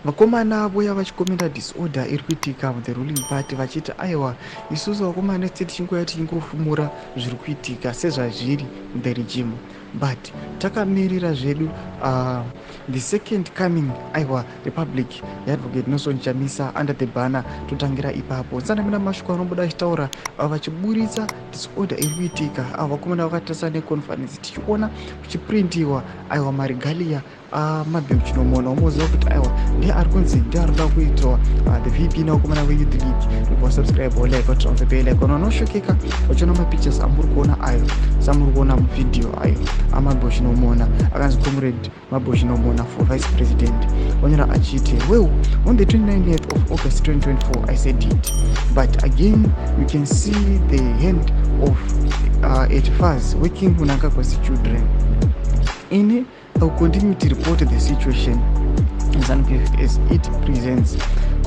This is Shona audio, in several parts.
Vakomana voya vachikomenda disorder iri kuitika muthe ruling party, vachiti aiwa, isusu vakomana tse tichingoya tichingofumura zviri kuitika sezvazviri muthe regime, but takamirira zvedu the second coming, aiwa, republic yeAdvocate Nelson Chamisa under the banner. Totangira ipapo. Nsanamina mashoko anobuda achitaura vachiburitsa disorder iri kuitika. Ava vakomana vakatarisa neconference, tichiona kuchiprintiwa, aiwa, maregalia aMabel Chinomona. Umoziva kuti aiwa, ndiye ari kunzi ndiye ari kuda kuitwa the VP nevakomana veyouth league. Ndobva subscribe, like, turn on the bell icon. Vanoshokeka vachiona mapictures amuri kuona ayo, samuri kuona muvhidhiyo ayo aMabel Chinomona, akanzi "Comrade Mabel Chinomona for Vice President". Onyora achiti, "Well, on the 29th of August 2024 I said it, but again you can see the hand of at FAZ working Mnangagwa's children. Ini I will continue to report the situation in ZANU-PF as it presents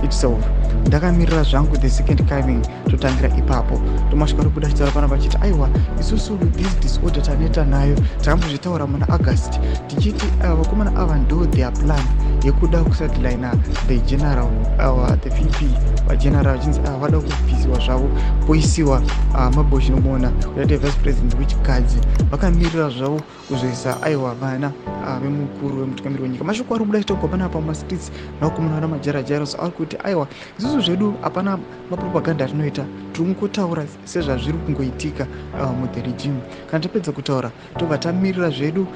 itself. Ndakamirira zvangu the second coming, totangira ipapo." Tomasvika ari kubuda achitaura pana vachiti aiwa, isusu this disorder taneta nayo. Takambozvitaura muna August tichiti vakomana ava ndo their plan yekuda kusidelina the general, the VP vageneral, vachinzi vada kubvisiwa zvavo, poisiwa Mabel Chinomona kudaita vice president wechikadzi. Vakamirira zvavo kuzoisa, aiwa, vana vemukuru wemutungamiri wenyika. Mashoko ari kubuda achitaurwa panapa mumastreets navakomana vana majarajairos ari kuti aiwa, isusu zvedu hapana mapropaganda atinoita, tiri kungotaura sezvazviri kungoitika muthe regime. Kana tapedza kutaura, tobva tamirira zvedu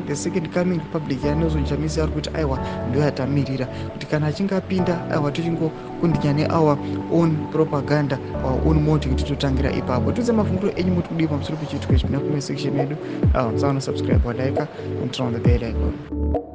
the second coming republic yaNelson Chamisa. Ari kuti aiwa, ndo yatamirira, kuti kana achinge apinda, aiwa, tichingokundinya neour own propaganda, our own mode, kuti totangira ipapo. Tiudze mafungiro enyu, muti kudii pamusoro pechiitiko ichi? Pinda comment section yedu. Musaona subscribe, walike and turn on the bell icon.